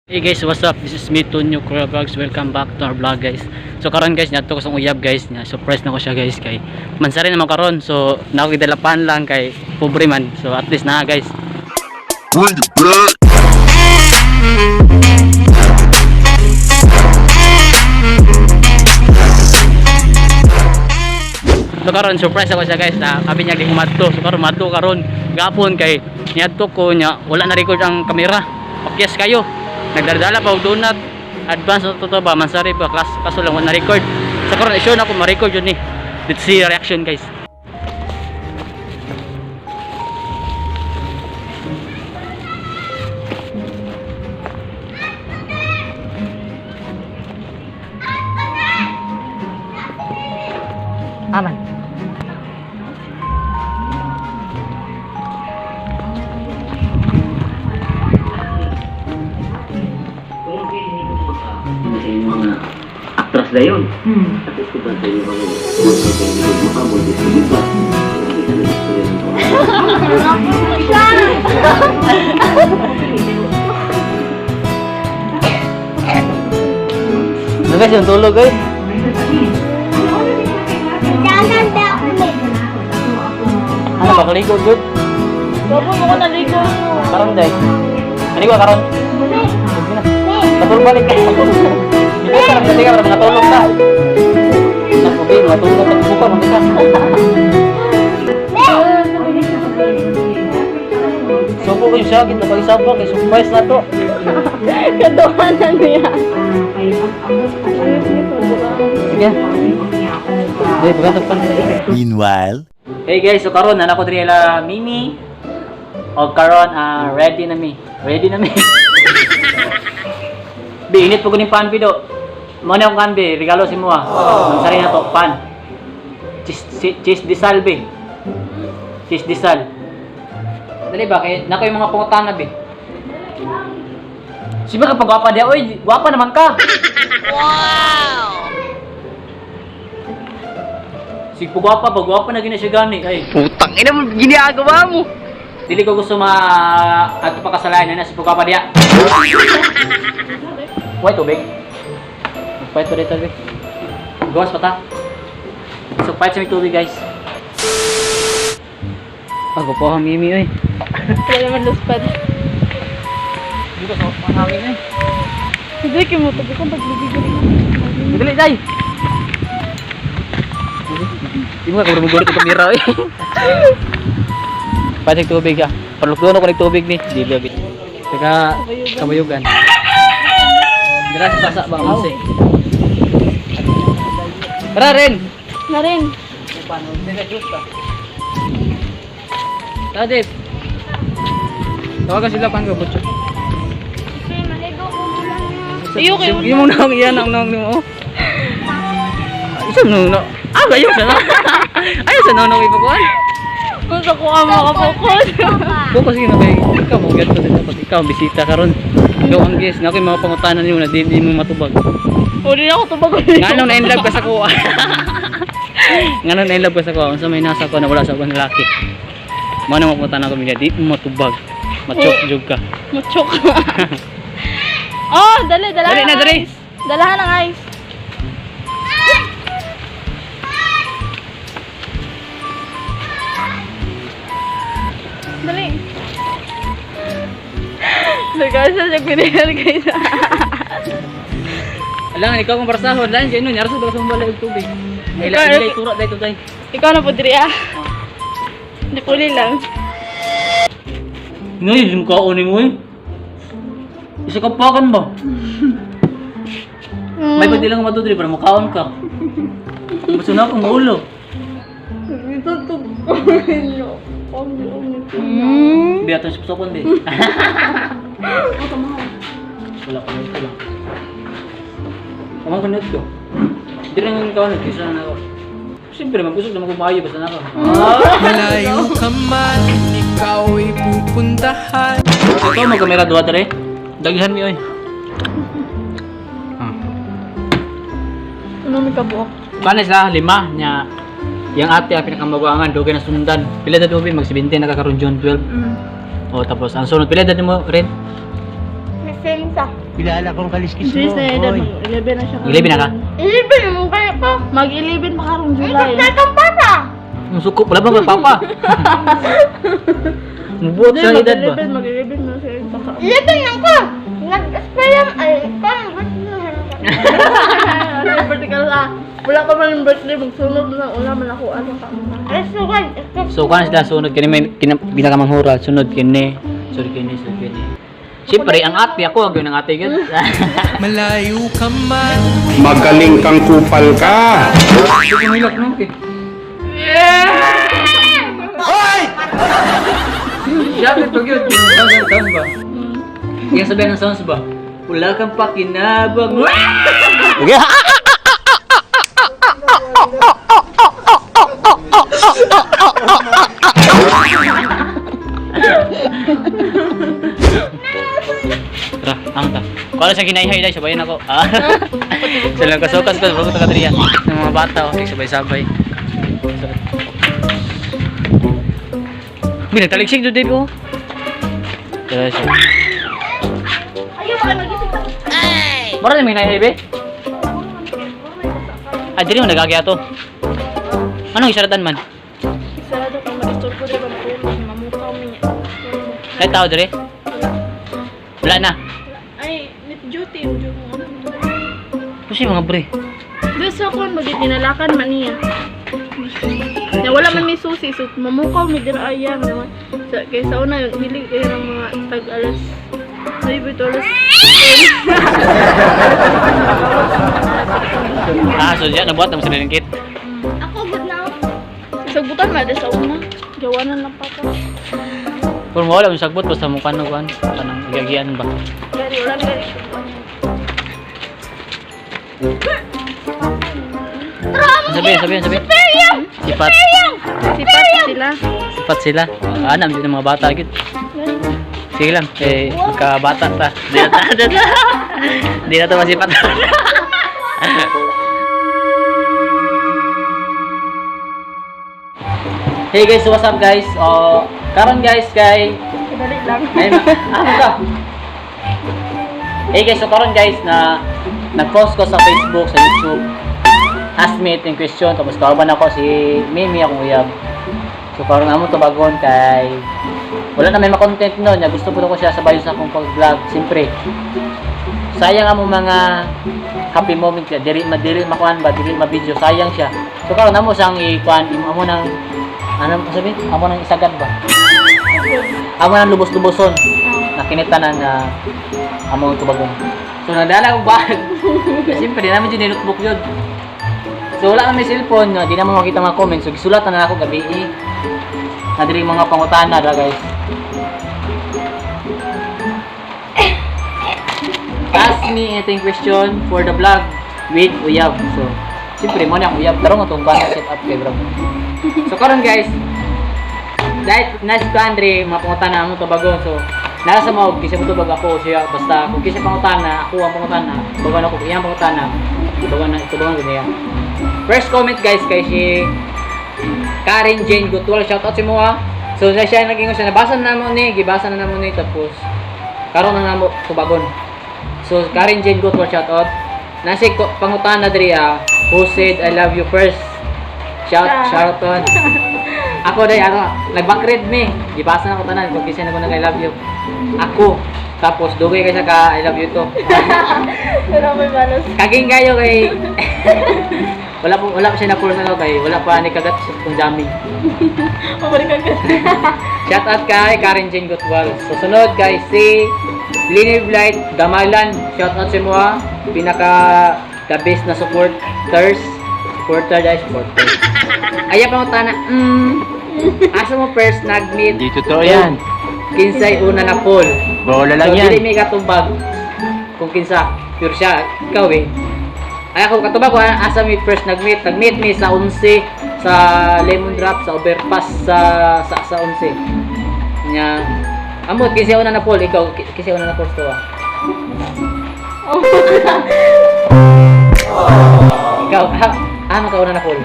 Hey guys, what's up? This is me, Tonyo Korea Vlogs. Welcome back to our vlog, guys. So karon guys, niadto ko sa uyab, guys. Nya surprise na ko siya, guys, kay mansari naman karon. So na ako gidala pan lang kay pobre man. So at least na, guys. Bring it back. So karon surprise ako siya, guys, na abi niya di madto. So karon madto karon gapon kay niadto ko nya wala na record ang kamera. Pakyas kayo. Nagdala pa og donut. Advance na to ba mansari ba class kaso lang wala na record. So karon i-show na ko ma-record yun ni. Let's see reaction, guys. Aman. Sa inyong mga actress na yun. Tapos ko ba sa inyo mga makabuntis ko ba? Ano guys, yung tulog guys. Ano ba, kaligo good? Gabo mo ko naligo. Karon day. Kaligo ka karon. Sige na. Katulog balik ka. Hindi ka kasi ka para matulog ka. Naku, babe, matulog ka. Buka, mag ka. Subo kayo siya, kita pag isabak, kay surprise na to. Kaduhanan niya. Sige. Dahil, pagkatag pa. Meanwhile, Hey guys, so karon na ko diri la Mimi. Og karon ah, ready na mi. Ready na mi. Bi init po kuning pan bi do. Mo na akong kan bi, regalo si mo ah. Mansari na to pan. Cheese cheese di sal bi. Cheese di sal. Dali ba kay nako yung mga pangutana bi. Si ba kapag gwapa dia, oy, gwapa naman ka. Sige po gwapa ba, gwapa na gina siya gani. Ay. Putang ina mo, ginagawa mo! Dili ko gusto ma ato pa kasalanan na si Pugapa diya. Why tubig? Magpahit pa dito, tubig. Gawas pa ta. So, pahit sa may tubig, guys. Ako po ang mimi, oy. Wala naman luspad. Dito sa hangin, oy. Hindi, kimutog ako paglibig. Dali, day! Di mo ka kabro magulit ang kamera, oy. Pahit sa tubig, ah. Palukdo na ko ng tubig ni. Dili, oy. Teka, kabayugan. Dira sa sasa ba, unse. Tara, Ren! Na rin. Tara, Dave. Tawagan sila pang butcho. Iyo kayo. Yung muna ang iyan ang nang mo. Isa no no. Ah, gayo sa na. Ayaw sa nono ipakuan. Kung sa kuha makapukod. Focus yun na kay ikaw mo gyud ko dapat ikaw ang bisita karon. Ikaw ang guest na ako'y mga pangutana nimo na di, di mo matubag. Uli na ako tubag. Nganong na in love ka sa kuha? Nganong na in love ka sa kuha? Unsa may nasa ko na wala sa ubang lalaki? Mao na mapangutana ko niya, di mo matubag. Machok jud ka. Muchok. Oh, dali, dalahan Dali na, ng dali. ice. Dalahan ng ice. Dali. Nagkasa siya pinayar guys. Alangan ikaw kung barasahon, lain kay nun, yarsa daw sa balay og tubig. Ay Ikaw- ilay tura dai to day. Ikaw na po diri ah. Hindi puli lang. Ngay, di mo kaon mo eh. Isa ka pakan ba? May pwede lang matudri para makaon ka. Gusto na akong maulo. Itutog ko. Hindi ato sa pusokon di. Wala pa nito lang. Amang kanot ko. Hindi rin yung kaon, kisa na ako. Siyempre, magusog na magkumayo, basta na ako. Malayo ka man, ikaw ay pupuntahan. Ito, may kamera duha dere. Daghan mi oy. Ah. Ano may kabuok? Paano sila? Lima niya. Yang ate ang pinakamaguangan, dugay na sundan. Pila dad mo mag 17 na karon June 12. O tapos ang sunod pila dad mo rin? Lisensa. Kilala kong kaliskis Sis na edad, mag-11 na siya. 11 na ka? 11 mo kaya pa. Mag-11 pa karong July. Ang suko, wala ba papa? Mubuot Hindi, sa edad ba? mag-11, mag-11 na siya. Baka. 11 lang ko. Nag-expire ay parang Wala vertical ah. Wala ka man birthday, magsunod na wala man ako ano ka. Ay, sugad. So kuan sila sunod kini may pinakamanghura, sunod kini, sunod kini, sunod kini. Siyempre, ang ate ako, ang gawin ng ate yun. Malayo ka man. Magaling kang kupal ka. Tumilok no? Hoy! Siyempre, pag yun, sounds, sounds ba? Yung sabihan ng sounds ba? Wala kang pakinabang. Tara, ang ta. Kuha sa ginayhay dai sabayan ako. Ah. Sila kasukas ko bago ta kadriya. Ng mga bata oh, sabay-sabay. So, May nagtaliksik do Dave oh. Tara siya. Ayaw ka nagising ka. Mara na may hinayhay be? Ah, dili mo nagagaya to. Anong isaratan man? Sarado kay mag-istorbo di ba matulog mamukaw mi niya. Kahit tao dire? Wala na. Ay, nit duty yung duty mo. Kasi mga pre. Doon sa kon magit ginalakan man niya. Na wala man may susi, so mamukaw mi dira ayan naman. Sa kay sa una dili kayo ng mga tag alas 9 to alas Ah, so diyan nabuhat na mo sa kit. Ako good na. Sagutan man sa una. Gawanan lang papa. Kung wala mo sagbot basta mo kano kan kanang igagian ba. Gari wala gari subukan niya. Sabi, sabi, sabi. Sipat. Sipat sila. Sipat sila. Ah, nam ng mga bata gid. Sige lang, eh magkabata ta. Di na ta. Di na ta masipat. Hey guys, so what's up guys? Oh, karon guys kay Dali lang. Ay, ano ka? Hey guys, so karon guys na nag-post ko sa Facebook, sa YouTube. Ask me in question tapos kauban ako si Mimi akong uyab. So karon amo tubagon kay wala na may ma-content no, niya gusto po ko siya sabay sa akong pag-vlog, siyempre. Sayang amo mga happy moment siya, dili madili makuan ba, dili ma-video, sayang siya. So karon amo siyang i-kuan, amo nang ano sabi? Amo nang isagad ba? Amo nang lubos-luboson na kinitanan na amo ang tubagon. So nagdala ko bag. Siyempre, di namin din notebook yun. So wala kami cellphone, no? Di naman makita mga comments. So gisulatan na ako gabi eh. Nadiri mga pangutana ra guys. Ask me anything question for the vlog with Uyab. So, siyempre mo na ang Uyab. Tarong itong bana set up kay bro. So karon guys, dahil nice ko Andre, mga pangutana mo tubagon. So, nasa mo kisa mo tubag ako siya basta kung kisa pangutana, ako ang pangutana, tubagon ako iyang pangutana, tubagon na tubagon ko niya. First comment guys kay si Karen Jane Gutwal, shout out si mo ah. So na siya naging siya nabasa na namo ni, gibasa na namo ni tapos karon na namo tubagon. So Karen Jane Gutwal, shout out. Nasi ko pangutana diri ah, who said I love you first? Shout shout on. Ako day ako nag-backread me. Gibasa na ko tanan kung kisa na ko nag I love you. Ako tapos dugay kay siya ka I love you to. Pero may balos. Kaging kayo kay wala pa siya na force ano kay wala pa ni kagat sa kung dami. Pabalikan ka. Shout out kay Karen Jane Gutwal. Susunod kay si Lini Blight Damalan. Shout out sa mo ah. Pinaka the best na supporters. Supporter guys, supporter. Aya pa mo tana. Asa mo first nag-meet? Hindi totoo yan. Kinsay una na poll. Bola lang So, yan. dili may katubag kung kinsa. Pure siya. Ikaw eh. Ay ako katubag ko asa mi first nag-meet. Nag-meet mi sa 11 sa Lemon Drop sa Overpass sa 11. Nya amot kinsa una na poll ikaw kinsa una na poll to ah. Ikaw ah, ano ka una na poll?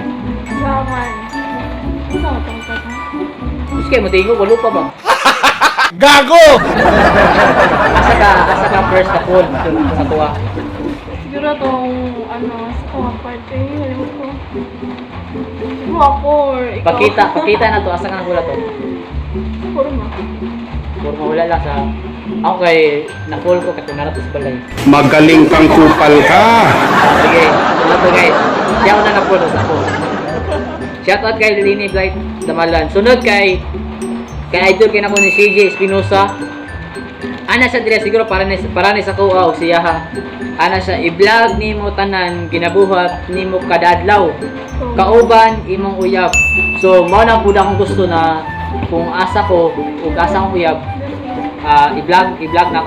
Saman. Sama tong tata. Gusto kayo mo tingo walo pa ba? Gago! Asa ka first na call sa tuwa? Siguro tong ano, sa kuha part eh, halimut ko. Siguro ako or ikaw. Pakita, pakita na to asa ka nakula to. Kurma. Puro mawala lang sa ako kay na-call ko katong narato sa balay. Magaling kang kupal ka. Ah, sige, ito to guys. Siya ako na na-call sa ako. Shout out kay Lini Blight Damalan. Sunod kay idol kay nako ni CJ Espinosa. Ana siya dire siguro para ni sa kuha o siya ha. Ana siya i-vlog nimo tanan ginabuhat nimo kada adlaw. Kauban imong uyab. So mao na pud akong gusto na kung asa ko ug asa akong uyab, i-vlog na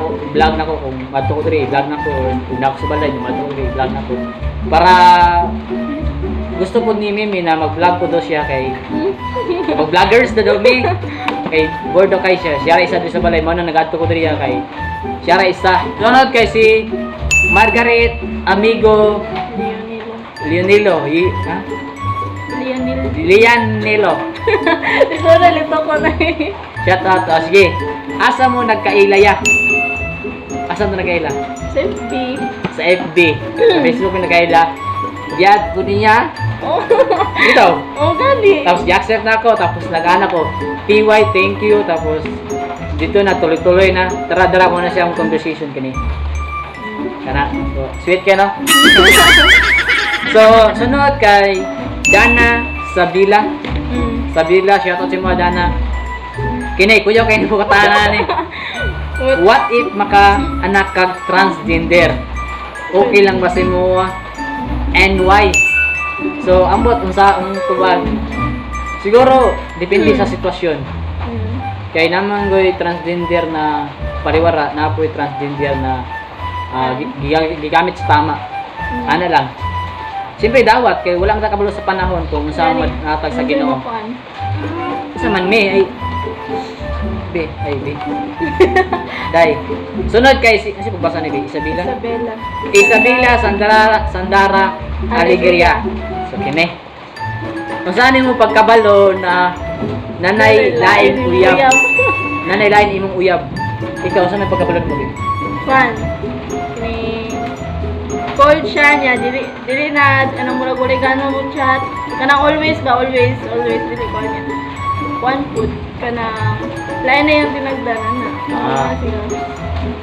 ko kung madto ko diri, i-vlog na ko, or kung naa ko sa balay, madto ko diri, i-vlog na ko para gusto po ni Mimi na mag-vlog ko daw siya kay mag-vloggers na daw mi kay bored daw kay siya siya ra isa diri sa balay, mao na nagadto ko diri kay siya ra isa. Sunod kay si Margaret Amigo Leonilo. Leonilo ha? Leonil. Leonilo. Ikaw na, lito ko na eh. Shout out. Ah, sige, asa mo nagkaila ya? Asa mo nagkaila? Sa FB. Sa FB. Sa Facebook mo nagkaila. Yad ko niya. Oh, Ito. oh gani. Tapos i-accept na ako. Tapos nag-ana ko. PY, thank you. Tapos dito na, tuloy-tuloy na. Tara, dara ko na siya ang conversation kini. Kana. So, sweet ka, no? So, sunod kay Dana Sabila. Sabila, shout out sa mga Dana. Kini, kuya, kayo po katanan eh. What if maka anak kag transgender? Okay lang ba sa imo? And why? So, ambot unsa ang tubag? Siguro depende sa sitwasyon. Kay naman goy transgender na pariwara, na po'y transgender na gigamit sa tama. Ana lang. Siyempre dawat kay wala man ta kabalo sa panahon kung unsa Gani. man natag sa Unsa Ginoo. mo kuan? Isa man me ay B ay B. Dai. Sunod kay si pagbasa ni B Isabela. Isabela. Isabela Sandara Sandara Alegria. So kini. Kung saan mo pagkabalo na nanay lain uyab. Nanay lain imong uyab. Ikaw sa may pagkabalo mo? Bi? Kuan. Kini call siya niya dili dili na anong murag wala gana mo chat kanang always ba, always always dili ko niya kuan pud kanang lain na yung tinagdanan na. Ah. Siguro.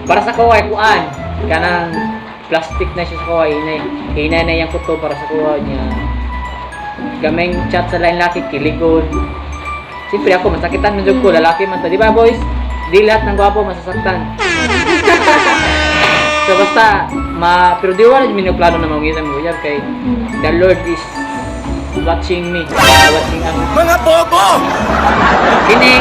Para sa kuha kuan kanang plastic na siya sa kuha, hinay. Hinay na yung kuto para sa kuha niya. Gamay chat sa lain laki kiligon. Siyempre ako masakitan man jud ko, lalaki man ta, di ba boys? Di lahat ng gwapo masasaktan. So basta ma pero di wala jud mi plano na mangita mo uyab kay the Lord is watching me, watching us. Mga bobo! Kini,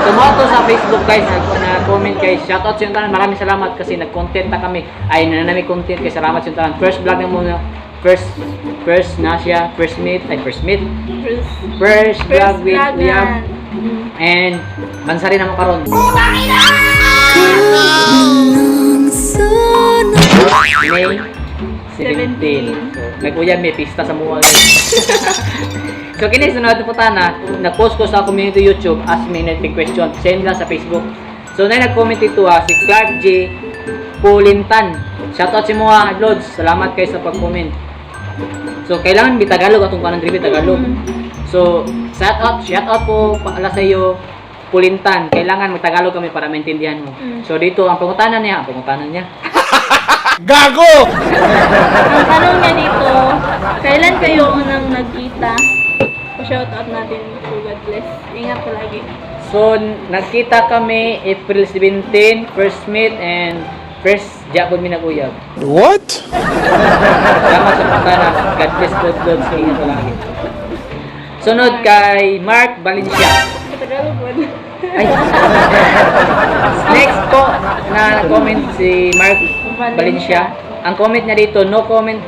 sumoto sa Facebook guys, na comment guys. Shoutout sa tanan. Maraming salamat kasi nag-content na kami. Ay, na nami content kay salamat sa tanan. First vlog na muna. First first na siya, first meet, ay first meet. First First vlog first with vlog Uyab na. And mansari na mo karon. May 17. So, nag-uyab may pista sa mua guys. So kini sunod po tana, nag-post ko sa community YouTube ask me anything question. Same lang sa Facebook. So na nag-comment dito ha, si Clark J. Pulintan. Shoutout si mga Lods. Salamat kayo sa pag-comment. So kailangan bi Tagalog atong kanang diri Tagalog. So shout out po pala sa iyo Pulintan. Kailangan magtagalog kami para maintindihan mo. So dito ang pangutana niya, ang pangutana niya. Gago! Ang tanong niya dito, kailan kayo unang nagkita? Pa-shout out natin to God bless. Ingat palagi. So, nagkita kami April 17, first meet and first japon mi nag-uyab. What? Salamat sa pagtana. God bless po Lord. So, ingat palagi. Sunod kay Mark Valencia. Sa Tagalog ba? Ay. Next po na comment si Mark Valencia. Ang comment niya dito, no comment.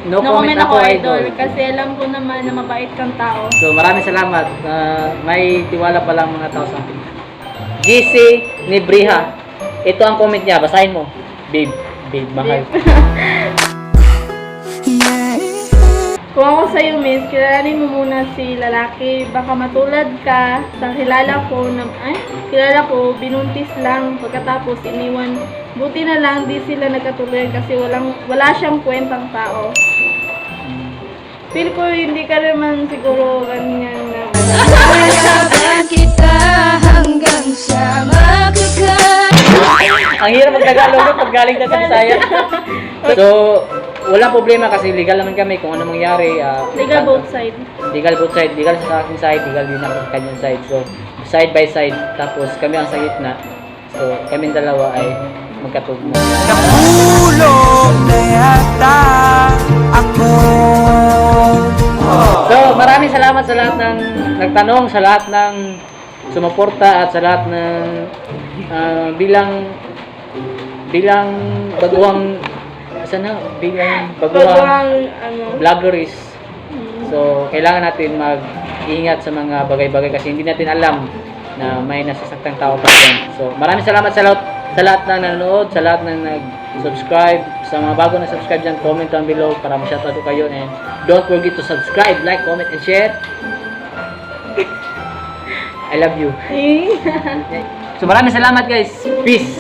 No, comment, ako, idol. Kasi alam ko naman na mabait kang tao. So maraming salamat. Ah, may tiwala pa lang mga tao sa akin. GC Nebriha. Ito ang comment niya. Basahin mo. Babe. Babe, mahal. Kung ako sa'yo, miss, kilalanin mo muna si lalaki. Baka matulad ka sa kilala ko na, ay, kilala ko, binuntis lang pagkatapos iniwan. Buti na lang di sila nagkatuluyan kasi wala siyang kwentang tao. Feel ko hindi ka naman siguro ganyan na. Kita hanggang sa makaka Ang hirap magtagalog no, pag galing na sa Bisaya. So, wala problema kasi legal naman kami kung ano mangyari. Legal both side. Legal both side. Legal sa akin side, legal din ako sa kanyang side. So, side by side. Tapos kami ang sa gitna. So, kami dalawa ay magkatugma. Nahulog na yata ako. So, maraming salamat sa lahat ng nagtanong, sa lahat ng sumuporta at sa lahat ng bilang bilang baguhang sana bilang baguhang Baguang, ano, vlogger is so kailangan natin mag-ingat sa mga bagay-bagay kasi hindi natin alam na may nasasaktang tao pa dyan. So, maraming salamat sa lahat ng nanonood, sa lahat ng nag-subscribe, sa mga bago na subscribe dyan, comment down below para ma-shoutout ko kayo and don't forget to subscribe, like, comment, and share. I love you. Eh. So, maraming salamat, guys. Peace!